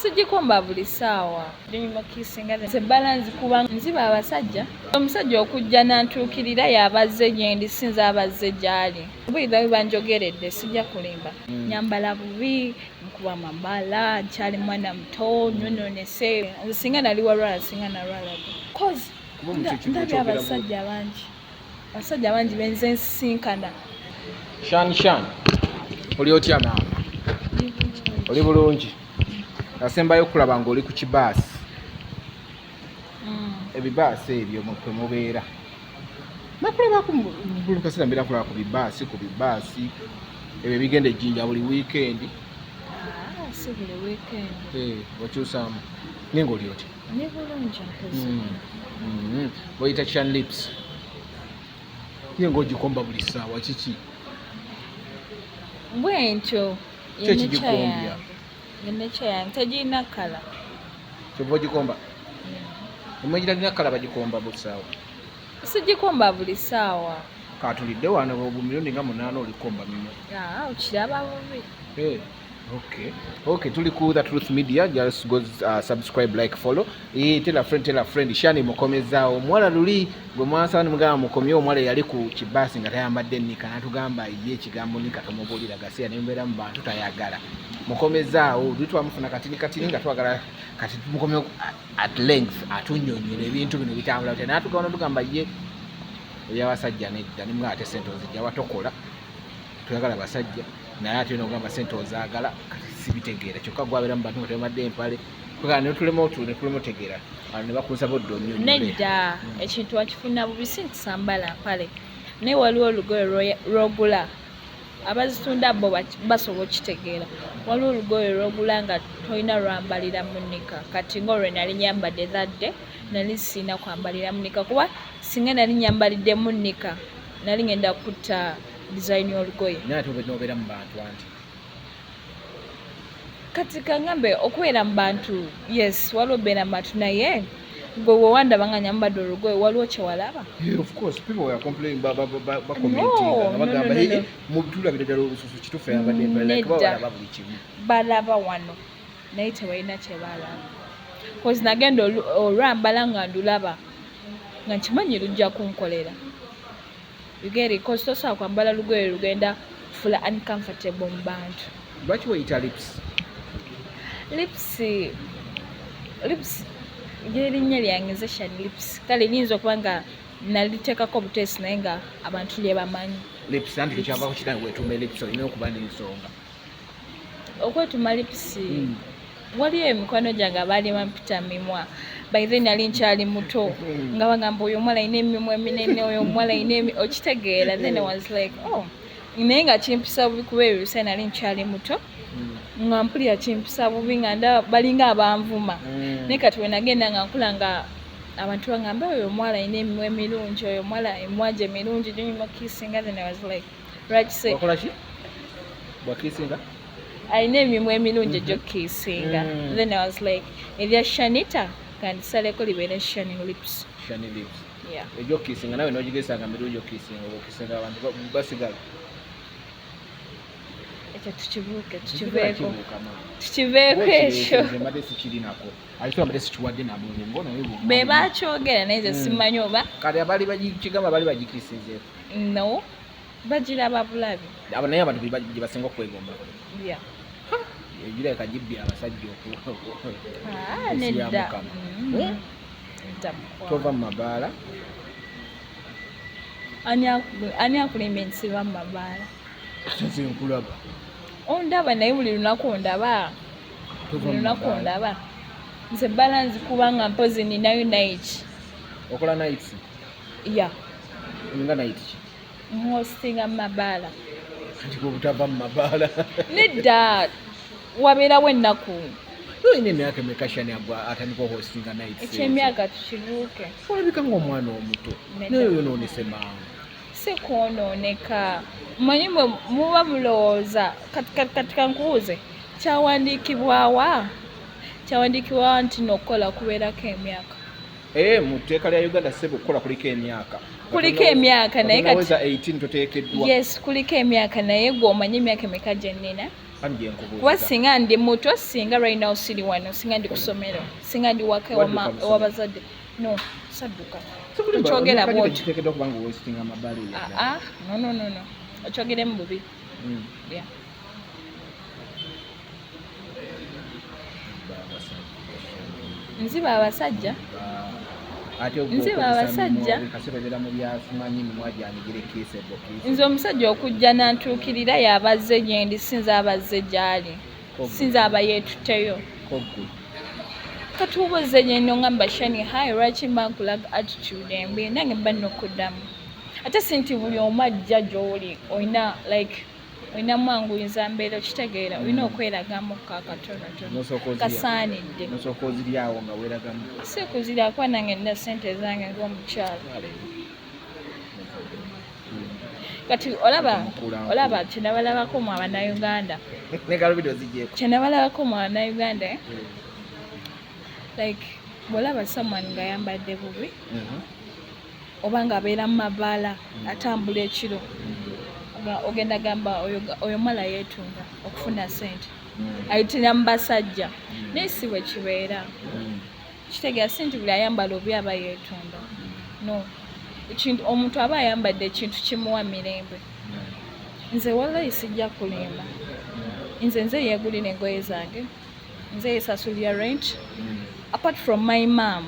Sigikomba buli ssaawa. Ndinyuma kissinga nze bbala nzikuba nziba abasajja. Omusajja okujja n'antuukirira y'aba azze gyendi si nze aba azze gy'ali. Buyinza bwe banjogeredde sijja kulimba. Nyambala bubi, nkuba amabala, nkyali mwana muto, nyonoonese. Nze singa nali walwala singa nalwala dda. Cause ndabye abasajja bangi. Abasajja bangi be nze nsisinkana. Shan Shan, oli otya maama? Oli bulungi? Nasembayo okulaba ng'oli ku kibaasi. Ebibaasi ebyo kwe mubeera. Nakulabako buli kaseera mbeera nkulaba ku bibaasi ebyo ebigenda ejjinja buli wiikendi. Ah, si buli wiikendi. Eh, okyusaamu. Naye ng'oli otya? Ndi bulungi mpozi. Bayita Shan Lips. Ye ng'ogikomba buli ssaawa, kiki? Bwe ntyo. Ki ekigikombya? Ye nature yange tegirina colour. Kyova ogikomba? Emwe gitalina colour bagikomba buli ssaawa? Sigikomba buli ssaawa. Katulidde wano bu mirundi nga munaana olikomba mimwe. Ah, okiraba bubi. Hey. Okay, tuli ku The Truth Media. Just go subscribe, like, follow. Tell a friend, tell a friend. Shani mukomezaawo. Omuwala luli gwe mwansaba ne mugamba mukomye omuwala eyali ku kibaasi nga tayambadde nika n'atugamba ye ekigambo nika tomubuulira gasiya ne mubeera mu bantu tayagala. Mukomezaawo. Luli twamufuna katini katini nga twagala kati tumukomye at length atunnyonnyole ebintu bino bitambula bitya n'atugamba n'atugamba ye ebyabasajja nedda ne mugamba ate ssente ozijja watokola toyagala basajja naye ate nogamba sente ozaagala kati sibitegeera kyokka gwabeera mu bantu nga tebambadde empale netulema otegeera ne bakunsaba odde onnyonnyole. Nedda, ekintu wakifuna bubi si nti sambala mpale naye waliwo olugoye lw'ogula abazitunda bo basobola okitegeera. Waliwo olugoye lw'ogula nga tolina lwambalira mu nika. Kati ng'olwe nali nyambadde that day nali siina kwambalira mu nika kuba singa nali nyambalidde mu nika nali ngenda kutta design y'olugoye. Naye ate nobeera mu bantu anti. Kati kangambe okubeera mu bantu, yes, waliwo obeera mu bantu naye gwe wewandaba nga nyambadde olugoye waliwo kyewalaba? Yeah, of course people were complaining, ba commenting No, nga bagamba, no, no, "Hey, no. mutulabira ddala olususu kituufu yambadde empale," like Nedda. balaba buli kimu. Balaba wano naye tebalina kye balaba cause nagenda olwambala nga ndulaba nga nkimanyi lujja kunkolera. You get it? 'Cause tosobola kwambala lugoye lugenda kufula uncomfortable mu bantu. Lwaki weyita Lips? Lips, Lips lyerinnya lyange nze Shan Lips. Kale liyinza okuba nga naliteekako buteesi naye nga abantu lye bamanyi. Lips anti tekyavako kitange wetuuma Lips olina okuba n'ensonga. Okwetuma Lips, waliyo emikwano gyange abaali bampita mimwa. By then nali nkyali muto nga bagamba oyo omuwala alina emimwa eminene, oyo omuwala alina okitegeera? Then I was like, oh, naye nga kimpisa bubi kuba ebyo biseera nali nkyali muto nga mpulira kimpisa bubi nga ndaba balinga abanvuma. Naye kati we nagenda nga nkula nga abantu bagamba oyo omuwala alina emimwa emirungi, oyo omuwala emimwa gye mirungi ginyuma kissinga. Then I was like, lwaki se Wakola ki bwakissinga? Alina emimwa emirungi egyokukissinga. Then I was like, erya Shanita kandisaleko libeere Shani Lips. Shani Lips. Yeah. Egyokukissinga nawe nogigesanga mirungi okukissinga obokissinga abantu basigala. Ekyo tukibuuke, tukiveeko. Kibuuka, maama. Tukiveeko ekyo. Nze mbadde sikirinako ate mbadde sikiwadde nabulungo naye be bakyogera naye nze simanyi oba kati abaali bagikigamba baali bagikisinzeeko? No, bagiraba bulabi. Abo naye abantu gye basinga okwegomba. Yeah. Egirabika gibbye abasajja Ah, ensi ya nedda. Mukama. Mm. Nedda, mukwano. Tova mu mabaala? Ani akulimba ensiba mu mabaala? Ate nze nkulaba. Ondaba naye buli lunaku ondaba? Tova Buli mu lunaku mabaala. ondaba? Nze bbala nzikuba mpozi ninayo night. Okola nights? Ya. Nga night ki? Nhostinga mu mabaala. Anti gwe obutava mu mabaala. Nedda, wabeerawo ennaku. Olina emyaka emeka, Shani, agwa atandika ohostinga nights? Ekyemyaka tukibuuke. Olabika ng'omwana omuto. Nedda. Naye oyonoonese mangu. Si kwonooneka, manyi mwe muba mulowooza. Kati kankubuuze, kyawandiikibwawa? Kyawandiikibwawa nti nokukola kubeerako emyaka? Eh, mu tteeka lya Uganda ssebo okukola kuliko emyaka. Kuliko emyaka, naye Tonaweza 18 toteekeddwa. Yes, kuliko emyaka naye gwe omanyi emyaka emeka gye nnina? Ani gye nkubuuza? Kuba singa ndi muto, singa right now siri wano, singa ndi kusomero, singa ndi waka Wadduka mu ssomero? ewabazadde. No, sadduka. Tokyogera bwotyo. Kiteekeddwa okuba nga owesitinga amabaala eyo. Ah, ah, no, no, no, no, okyogeremu bubi. Yeah. Nziba abasajja. Ate Nziba abasajja. Kaseera mu byasimanyi mimwa gyanigire kiisa ebokisi. Nze omusajja okujja nantuukirira yabazze gyendi, sinze abazze gyali, sinze aba yeetutteyo. Koggwe. Kati oba ozze gyendi ongamba, "Shani, hi," lwaki mba nkulaga attitude embi? Nange mba nina okuddamu. Ate si nti buli omu ajja gy'oli olina like olina mwanguyiza mbeera, okitegeera? Olina okweragamu kakatonotono. Nosooka ozirya. Kasaanidde. Nosooka oziryawo nga weeragamu. Si kuzirya, kuba nange nina sente zange ng'omukyala. Kati olaba, olaba kyenabalabako mu Abannayuganda. Ne galubindi ozigyeko. Kyenabalabako mu Abannayuganda, eh? Like bw'olaba someone ng'ayambadde bubi oba ng'abeera mu mabaala, atambula ekiro, ogenda gamba oyo muwala yeetunda okufuna sente, ayitira mu basajja. Naye si bwe kibeera. Kitegeera si nti buli ayambala obi aba yeetunda. No, ekintu omuntu aba ayambadde ekintu kimuwa mirembe. Nze wallahi sijja kulimba, nze yeegulira engoye zange, nze yesasulira rent, apart from my mom,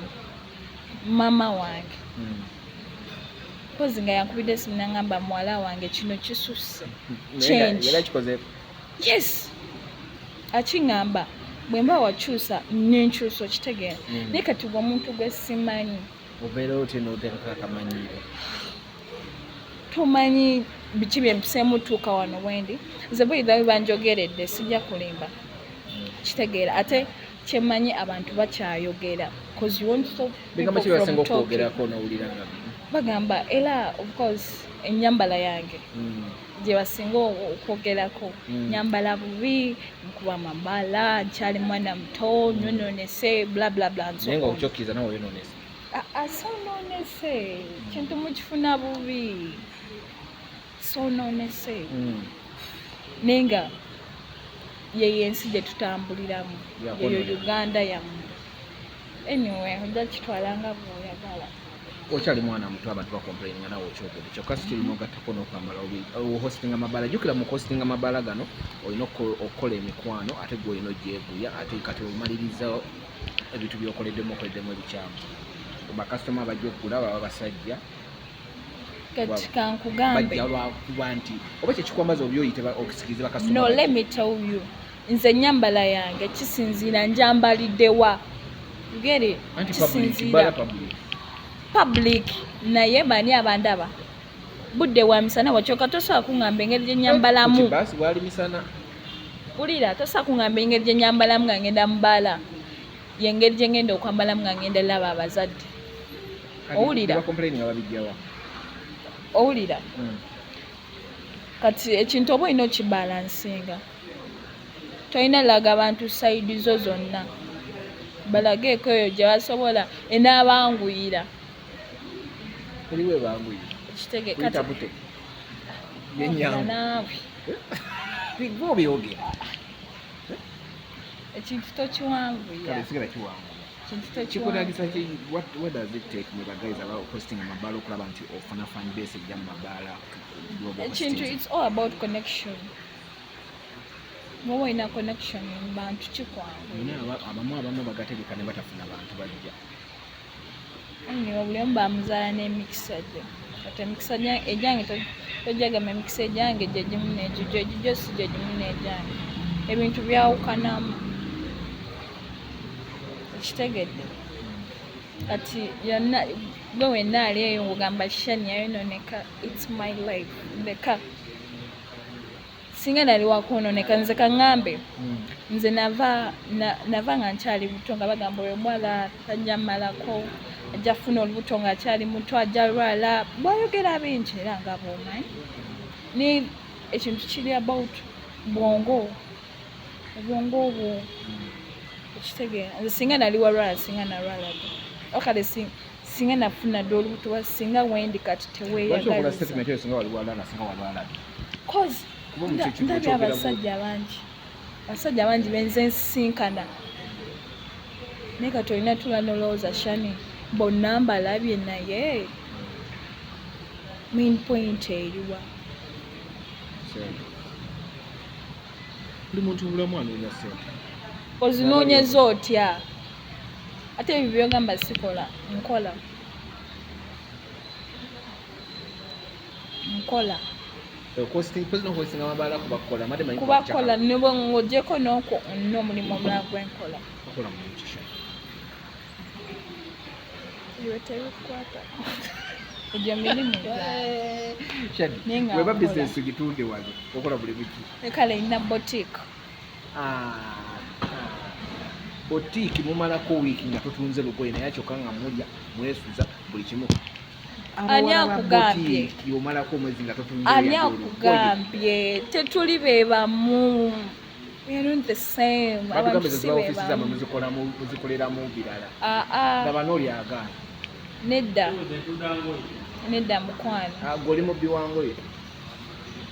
mama wange, 'cause nga yankubidde esimu nangamba, "Muwala wange, kino kisusse." Change. Era kikoze. Yes, akiŋŋamba bwe mba wakyusa nenkyusa, okitegeera? Naye kati gwe omuntu gwe simanyi, obeera otya n'oteekako akamanyiiro? Tumanyi biki byempiseemu tuuka wano wendi. Nze buyidha banjogeredde, sijja kulimba, kitegeera? Ate kyemmanyi abantu bakyayogera, 'cause you won't stop Bigambo people ki basinga from talking. okwogerako n'owulira nga Bagamba era of course ennyambala yange gye basinga okwogerako. Nyambala bubi, nkuba mabala, nkyali mwana muto, nyononese, bla bla bla and so Naye nga on. okyokkiriza nawe oyonoonese. Ah, ah, sonoonese, kintu mukifuna bubi, sonoonese. Naye nga yeyo ensi gye tutambuliramu. Ya, Yeyo kwonooneka. Uganda yammwe. Anyway, ojja kitwala nga bw'oyagala. Okyali mwana muto, abantu bacomplaininga, nawe okyogedde, kyokka si kirina ogattako n'okwambala obi. Ohostinga amabaala, jjukira mu hostinga amabaala gano olina okukola emikwano, ate gwe olina ogyeguya, ate kati omaliriza ebintu byokoleddemu, okoleddemu ebikyamu. Bakasitoma bajja okugula baba basajja. Kati kankugambe. Bajja lwakuba nti oba kyekikwambaza obi oyite okusikiriza bakasitoma. No, bajja. let me tell you, nze nyambala yange kisinziira njambaliddewa. You get it? Anti public Kisinziira bala public. Public, naye bani abandaba budde wa misana wakyoka, tosobola kuŋŋamba engeri gye nyambalamu. Baasi bwali misana. Wulira, tosobola kuŋŋamba engeri gye nyambalamu nga ngenda mu bbaala yengeri gye ngenda okwambalamu nga ngenda laba abazadde. Owulira? Bacomplaininga babijjawa? Owulira? Kati ekintu oba olina okibalansinga, tolina laga abantu side zo zonna, balageeko eyo gye basobola enaabanguyira. Eriwo ebanguyira? Ekitege Kuyita bute yenyangu. Naawe. Gwe obyogera. Ekintu tokiwanvuya. Kale sigala kiwanguya. Ekintu tokiwanvuya. Kikutagisa ki? What does it take mu baguys aba hosting amabaala okulaba nti ofuna fan base ejja mu mabaala g'oba Ekintu hosting? it's all about connection. Bwoba olina connection mu bantu, kikwanguya. Naye abamu bagategeka ne batafuna bantu bajja. Anyway, buli omu bamuzaala n'emikisa gye. Kati emikisa egyange tojjagamba emikisa egyange gye gimu n'egigyo, egigyo si gye gimu n'egyange. Ebintu byawukanamu, okitegedde? Kati yonna gwe wenna ali eyo ng'ogamba Shani yayononeka, it's my life. Ndeka, singa nali wakwononeka, nze kaŋŋambe, nze nava nga nkyali buto nga bagamba oyo omuwala tajja mmalako, ajja funa olubuto ng'akyali muto, ajja lwala, bwayogera bingi era nga bw'omanyi. Naye ekintu kiri about bwongo, obwongo obwo, okitegeera? Nze singa nali walwala, singa nalwala dda, okale singa nafuna dda olubuto, wa singa wendi kati Lwaki okola teweeyagaliza. statement eyo, singa wali walwala, singa walwala dda? 'Cause Kuba omuntu ekintu ndabye okyogera abasajja bangi. Abasajja bangi benze nsisinkana, naye kati olina tula nolowooza, Shani, bonna mbalabye, naye main point eriwa? Sente. Buli muntu bulamu anoonya sente. Ozinoonyeza otya? Ate ebyo byogamba sikola, nkola, nkola. Nokusinga mabaala kubakola mate manyi. Kubakola ng'ogyeko n'okwo nina omulimu omulala gwenkola. Okola mulimu ki, Shani? Iwe tebikukwata, egyo mirimu gyange. Shani, Naye nga weba nkola. Bizinesi gitunde wano, okola mulimu ki? Kale nina boutique. Ah, boutique mumalako wiiki nga totunze lugoye, naye kyokka nga mulya, mwesuza buli kimu. Ani Abawala ba akugambye? boutique, omalako omwezi nga totunze Ani yadde olugoye. akugambye? Tetuli be bamu. We are not the same. Batugambe Abantu si zeziba be ofiisi zammwe bamu. muzikolamu, muzikoleramu birala. Aa. Laba n'oli agaana. Nedda, nedda, mukwano. Ah, gwe oli mubbi wa ngoye.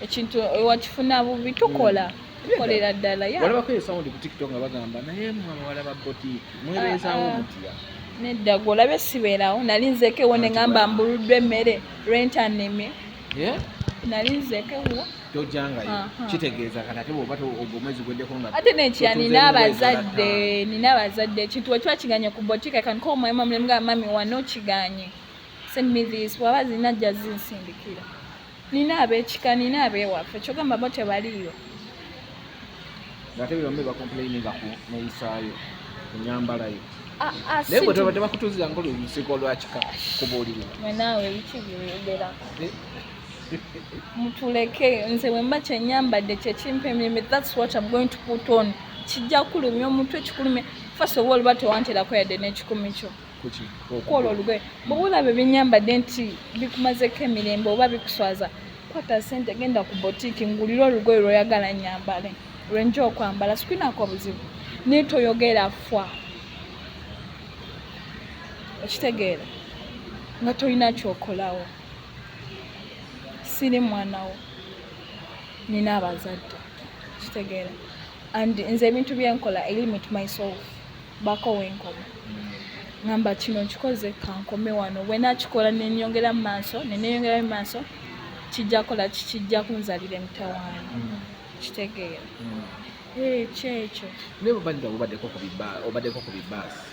Ekintu wakifuna bubi. Tukola, tukolera ddala ya. Walabako eyo sound ku TikTok nga bagamba, naye mwe abawala ba boutique mwebeezaawo Ah, ah. mutya? Nedda, gwe olabye sibeerawo. Nali nzeeko ewo ne ngamba mbuluddwa emmere, rent annemye. Eh? Nali nzeeko ewo. Tojangayo. Aha. Kitegeeza kati ate bwoba ogwo omwezi gweddeko nga Ate nekira totunze nina engoye. abazadde, nina abazadde. Ekintu wekiba kiganye ku boutique, I can call my mom nemugamba, "Mami, wano kiganye, send me this." Bwaba zirina ajja zinsindikira. Nina ab'ekika, nina ab'ewaffe, kyogamba bo tebaliiyo? Ng'ate bye bacomplaininga ku neeyisaayo, ku nyambalayo. Ah, ah, Naye bwe si tebakutuuziza ngo lusiko lwa kika ku buliri. Mwe naawe biki byeyogerako? Mutuleke. Nze bwe mba kyenyambadde kyekimpa emirembe, that's what I'm going to put on. Kijja kulumya omutwe, kikulumya first oba oluba tewanterako yadde n'ekikumi kyo. Kuki? Kwola olugoye, bw'oba olaba ebyenyambadde nti bikumazeko emirembe oba bikuswaza, kwata sente, genda ku boutique, ngulira olugoye lw'oyagala nyambale, lwenja okwambala, sikwinaako buzibu, naye toyogera fwa. Okitegeera nga tolina kyokolawo? Siri mwanawo, nina abazadde, kitegeera? And nze ebintu byenkola, I limit myself, bako wenkoma, ngamba kino nkikoze, kankome wano. Bwe nakikola nenyongera mu maaso, neneyongera mu maaso, kijja kola kijja kunzalira emitawaana, kitegeera? Kyekyo. Naye bwebadda obaddeko ku bibaasi,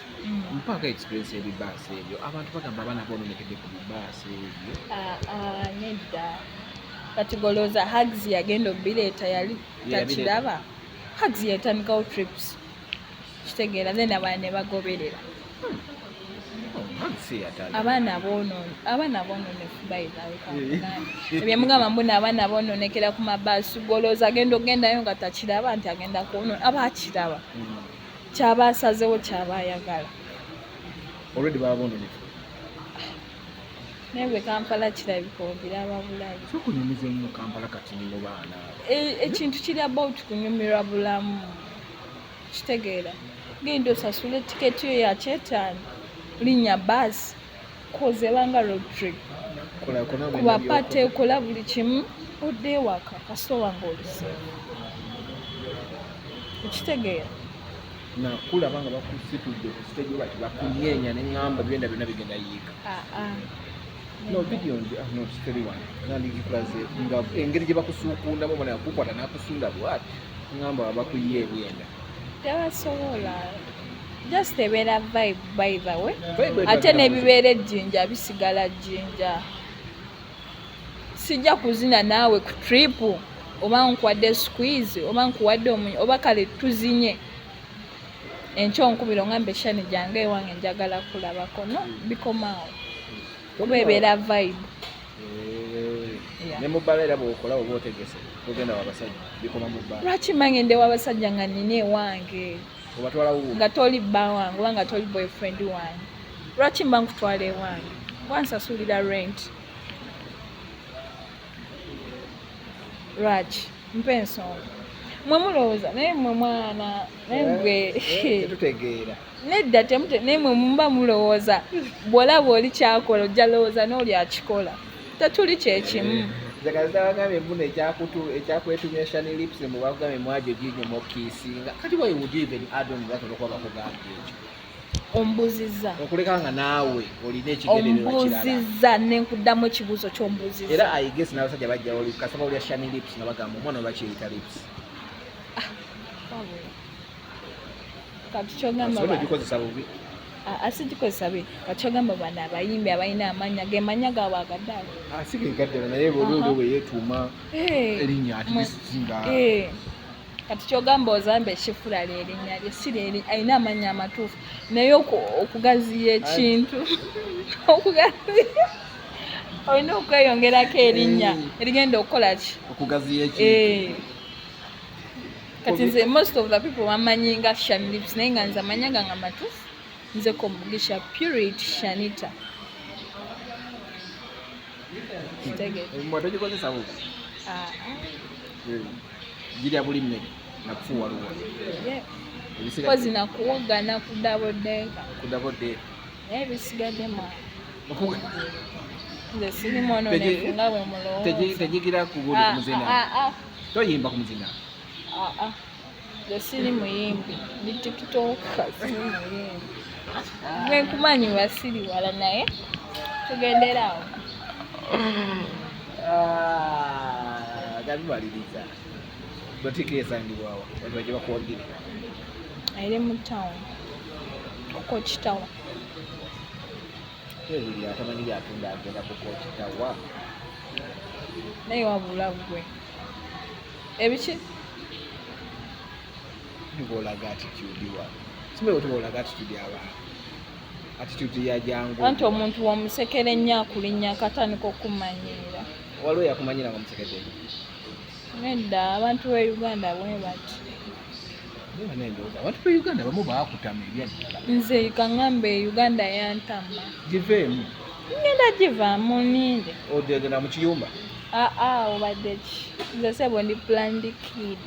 mpaako experience y'ebibaasi ebyo. Abantu bagamba abaana boononekedde ku bibaasi ebyo. Ah, ah, nedda. Kati golowooza Hugs yagenda obireeta yali Ye yabireeta. takiraba? Hugs yatandikawo trips, kitegeera? Then abaana ne bagoberera. Oh, Hugs yatandika. Abaana boononefu. Ebyemugamba mbuna abaana boononekera ku mabaasi, golowooza agenda ogendayo nga takiraba nti agenda kwonoona? Aba akiraba. Kyaba asazewo, kyaba ayagala. Already baba boononefu. Naye bwe Kampala kirabika obiraba bulabi. So kunyumiza ennyo Kampala kati ni mu baana abo. Ekintu kiri about kunyumirwa bulamu, kitegeera? Genda osasule tiketi yo ya kyetaano, linnya baasi, koze ebanga road trip. Kola kona. Kuba pate, kola buli kimu, odde ewaka kasita wange oluseefu, okitegeera? Nakulaba nga bakusitudde ku stage bati bakunyeenya, neŋŋamba byenda byonna bigenda yiika. Ah, ah. No video nti, ah, no teri wano nandikikulaze nga engeri gye bakusuukundamu, omwana yakukwata n'akusunda bwati, ŋŋamba bakuyiye ebyenda. Tebasobola, just ebeera vibe, by the way. Vibe. Ate n'ebibeera ejjinja bisigala jjinja. Sijja kuzina naawe ku trip oba nkuwadde squeeze oba nkuwadde omunyo oba kale tuzinye, enkyo nkubira ongambe, "Shani, jange ewange, njagala kulabako." No, bikomaawo kuba ebeera vibe. Yeah. Ne mu bbala era bw'okola oba otegese togenda wabasajja, bikoma mu bbala. Lwaki mangende w'abasajja nga nina ewange? Obatwala wuwo. Nga toli bba wange oba nga toli boyfriend wange, lwaki mba nkutwala ewange wansasulira rent? Lwaki? Mpa ensonga. Mwe mulowooza, naye mwe mwana, naye gwe. Tetutegeera. Nedda, temute. Naye mwe muba mulowooza bw'olaba oli kyakola, ojja lowooza n'oli akikola. Tetuli kyekimu. Nze bagambye mbuno ekyakwetumya Shani Lips, mbu bakugambye mwajo ginyuma okiisinga. Kati why would you even add on that olwokuba bakugambye ekyo? Ombuzizza. Okuleka nga naawe olina ekigendererwa kirala. Ombuzizza nenkuddamu ekibuuzo kyombuuzizza. Era I guess n'abasajja bajja oli kasaba olya Shani Lips nga bagamba omwana lwaki yeyita Lips. Wabula. Kati kyogamba Asobola ogikozesa bubi. Asigikozesa bi? Kati kyogamba bano abayimbi abalina amannya ge mannya gaabwe agaddaala? Asi gegaddala, naye bwoli oli bwe yeetuuma erinnya ati lisinga. Kati kyogamba ozambe ekifula lyerinnya lye, si lyeri alina amannya amatuufu, naye okugaziya ekintu, okugaziya olina okweyongerako erinnya erigenda okukola ki? Okugaziya ekintu. Kati nze most of the people bamanyi nga Shan Lips, naye nga nze amannya gange amatuufu nze Komugisha Purity Shanita. Kitegeeza. Emimwa togikozesa bubi. Ah. Girya buli mmere nakufuuwa luwa. Yeah. Ebisigadde Kozi nakuwogana ku double decker. Ku double decker. Naye ebisigadde mwa nze siri mwononefu nga bwe mulowooza. Tegigira ku buli Ah, ku muzina. ah, ah, Toyimba ku muzina. ah, ah. Nze siri muyimbi, ndi TikToker, siri muyimbi. Gwe nkumanyi wasiri wala, naye tugenderawo. Ah, gabimaliriza. Boutique esangibwawa bantu bajje bakuwagire? Eri mu town okokitawa. Buli atamanyi byatunda agenda kukokitawa. Naye wabula gwe ebiki? Ng'olaga attitude wa simanyi otuba olaga attitude abantu, attitude ya jangu. Anti omuntu womusekera ennyo akulinnya akatandika okumanyiira. Waliwo yakumanyira nga musekedde? Nedda, abantu b'e Uganda bwe bati. Naye banaye ndowooza abantu be Uganda bamu baakutama ebyaddala. Nze kaŋŋambe Uganda yantama. Giveemu. Ngenda givaamu, ninde. Ogenda mu kiyumba? Aa, obadde ki? Nze sebo ndi planned kid.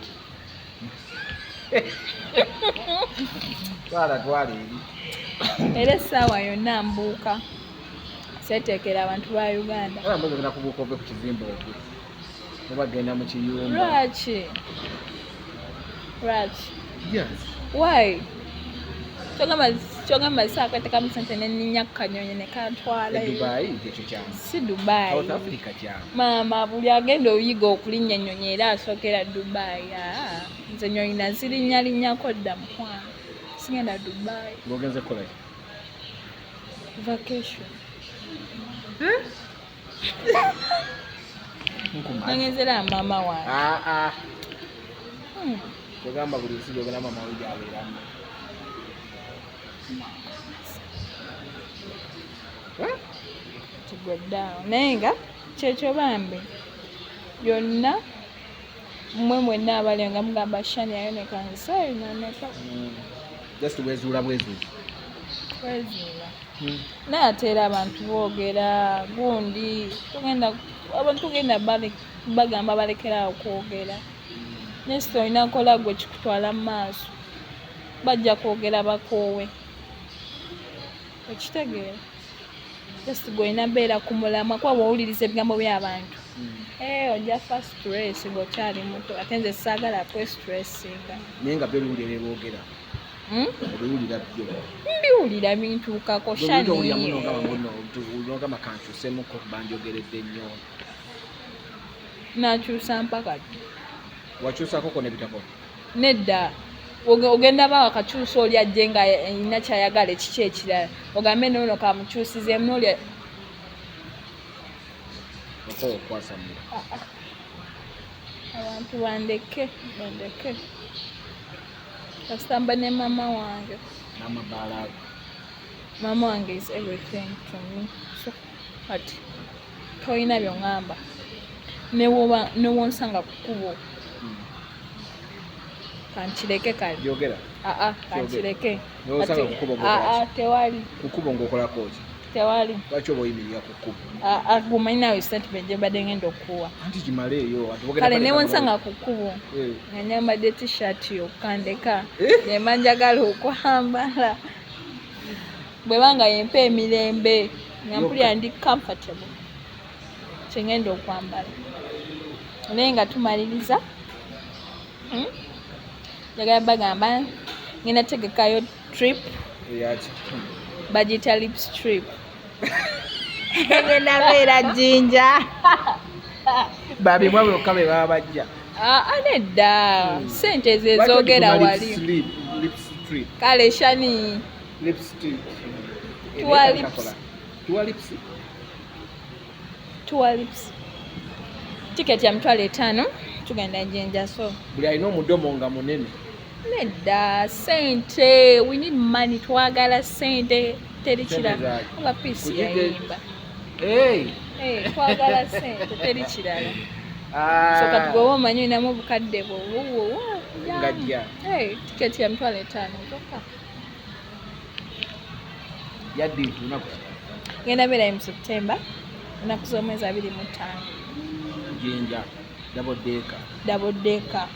Twala, twala eri. Era essaawa yonna mbuuka, seeteekera abantu ba Uganda. Era mbozi ogenda kubuuka ove ku kizimbe ogwe oba genda mu kiyumba. Lwaki? Lwaki? Yes. Why? Kyogamba saakwetekamu sente nenninya ku kanyonyi ne kantwala? E Dubai ekyo kyangu. Si Dubai. South Africa kyangu. Maama, buli agenda oyiga okulinnya ennyonyi era asookera Dubai. Aa, nze ennyonyi nazirinnyalinnyako dda, mukwano, sigenda Dubai. Ng'ogenze kukola ki? Vacation. Nkumanyi. Nangenzera maama wange. Aa, kyogamba buli nsi gyogenda maama we gyabeeramu? Eh? Tugweddaawo, naye nga kyekyo bambi byonna mmwe mwenna abali nga mugamba Shani ayoneka, nze ayononeka. Just wezuula bwezuuzi. Kwezuula, naye ate era abantu boogera gundi, tugenda abantu tugenda bagamba balekerawo kwogera, naye si olina kola gwe kikutwala mu maaso, bajja kwogera bakoowe, okitegeera? Just gwe olina beera ku mulamwa, kuba bw'owuliriza ebigambo by'abantu, ojja fa stress ng'okyali muto, ate nze saagala kwestressinga. Naye nga byo biwulira byeboogera? Hmm? Obiwulira byo? Mbiwulira, bintuukako. Owulira muno Shani. ogamba muno nogamba kankyusemuko banjogeredde nnyo. Nakyusa mpaka ddi? Wakyusako ko nebitako? Nedda. Ogenda ba wakakyusa, oli ajje nga alina kyayagala ekiki ekirala, ogambe noono kamukyusizeemu noli. Oko okwasamira. Abantu bandeke, bandeke, kasitamba ne mama wange. N'amabaala ago. Mama wange is everything to me, so kati tolina byoŋŋamba newonsanga ku kkubo. Kankireke kale. Byogera. Aa, kankireke. Newosanga ku kkubo ng'okola Aa, ki? tewali. Ku kkubo ng'okolako ki? Tewali. Lwaki oba oyimirira ku kkubo? Aa, gumanyi naawe statement gye mbadde ngenda okuwa. Anti kimaleeyo abantu bogenda Kale baleka. newonsanga ku kkubo nga nyambadde T-shirt yokka, ndeka. Nemba njagala okwambala bwebanga yempa emirembe nga mpulira ndi comfortable, kyengenda okwambala. Naye nga tumaliriza, Njagala bagamba ngenda tegekayo trip. Eyaki? Bagiyita lips trip. Ngenda beera Jinja. Babimwa bokka be baba bajja. Aa, nedda, sente ezo ezoogera wali. Lips trip. Kale Shani. Lips trip. Tuwa lips. Tuwa lips. Tuwa lips. Tiketi ya 50,000, tugenda Jinja, so Buli alina omudomo nga munene. Nedda, sente, we need money, twagala sente, teri Sente kirala. zaaki? Oba Peace Kugite- yayimba. Hey! Eh, twagala sente, teri kirala. Ah. So kati bw'oba omanyi olinamu obukadde bwo wuwo. Ngajja. Tiketi ya 50,000 zokka. Yaddi lunaku? Ngenda beerayo mu September, ennaku z'omwezi 25. Jinja double decker. Double decker.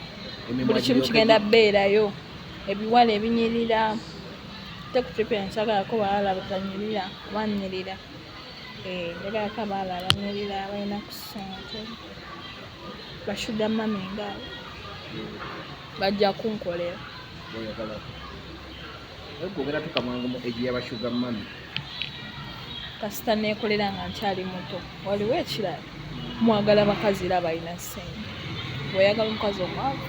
Emimwa Buli kimu giryoke kigenda beerayo, ebiwala ebinyirira. Ate ku trip yange sagalako bawala batanyirira, banyirira. Eh, njagalako abawala abanyirira, abalina ku ssente, ba sugar mummy ngaabo bajja kunkolera. Oyagala ogenda tuka mangu mu age y'aba sugar mummy. Kasita neekolera nga nkyali muto. Waliwo ekirala, mwagala bakazi era balina ssente, bw'oyagala omukazi omwavu.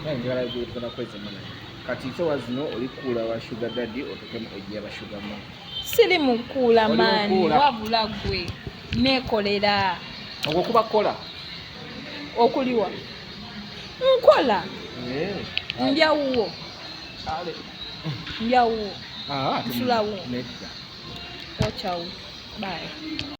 Njagala tugenda kwezema naye kati sawa zino oli kuula wa sugar daddy otuke mu age y'aba sugar mummy. Siri mukuula. Oli Maani. mukuula. Wabula gwe neekolera. Ogwo kuba kukola. Okuliwa nkola. Ndyawuwo. Ale. Ndyawuwo. Ah, ate Nsulawo. Nedda. Watch out, bye.